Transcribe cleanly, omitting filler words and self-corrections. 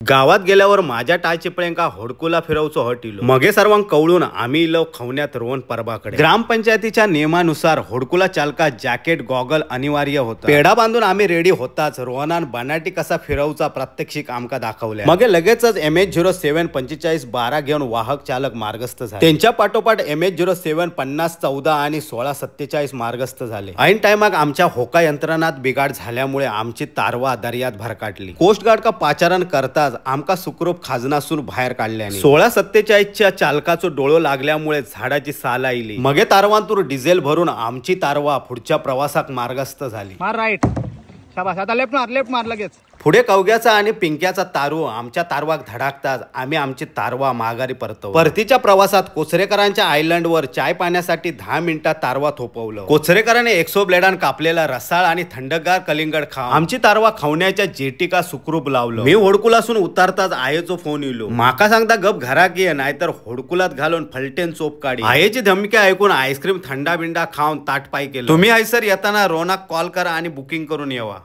गावात गेल्यावर माझ्या टाळचिपळ्यांका होडकुला फिरवचो हट इलो. मगे सर्वांक कवळून आम्ही इलो खवण्यात रोहन परबाकडे. ग्रामपंचायतीच्या नियमानुसार होडकुला चालका जॅकेट गॉगल अनिवार्य होता. पेढा बांधून आम्ही रेडी होताच रोहनान बनाटी कसा फिरवचा प्रात्यक्षिक आमका दाखवल्या. मगे लगेचच MH 07 45 12 घेऊन वाहक चालक मार्गस्थ झाले. त्यांच्या पाठोपाठ MH 07 50 14 आणि 16 47 मार्गस्थ झाले. ऐन टायमाक आमच्या होका यंत्रणात बिघाड झाल्यामुळे आमची तारवा दर्यात भरकाटली. कोस्ट गार्ड का पाचारण करताच आमका सुखरूप खाजनासून बाहेर काढल्याने 1647च्या चालकाचो डोळो लागल्यामुळे झाडाची साल आईली. मगे तारवांतूर डिझेल भरून आमची तारवा पुढच्या प्रवासाक मार्गस्थ झाली. मार राईट, शाबास. आता लेफ्ट मार, लेफ्ट मार लगेच. पुढे कवग्याचा आणि पिंक्याचा तारू आमच्या तारवाक धडाकताच आम्ही आमची तारवा माघारी परतवली. परतीच्या प्रवासात कोचरेकरांच्या आयलंडवर चाय पाण्यासाठी 10 मिनिटात तारवा थोपवलं. कोचरेकरांनी एक्सो ब्लेडान कापलेला रसाळ आणि थंडगार कलिंगड खा आमची तारवा खवण्याच्या जेटीका सुखरूप लावलं. मी होडकुलासून उतारताच आयेचो फोन इलो. माका सांगता, गप घराक ये, नाहीतर होडकुलात घालून फलटेन चोप काढी. आयेची धमकी ऐकून आईस्क्रीम थंडा बिंडा खाऊन ताटपाय केलं. तुम्ही हयसर येताना रोनाक कॉल करा आणि बुकिंग करून येवा.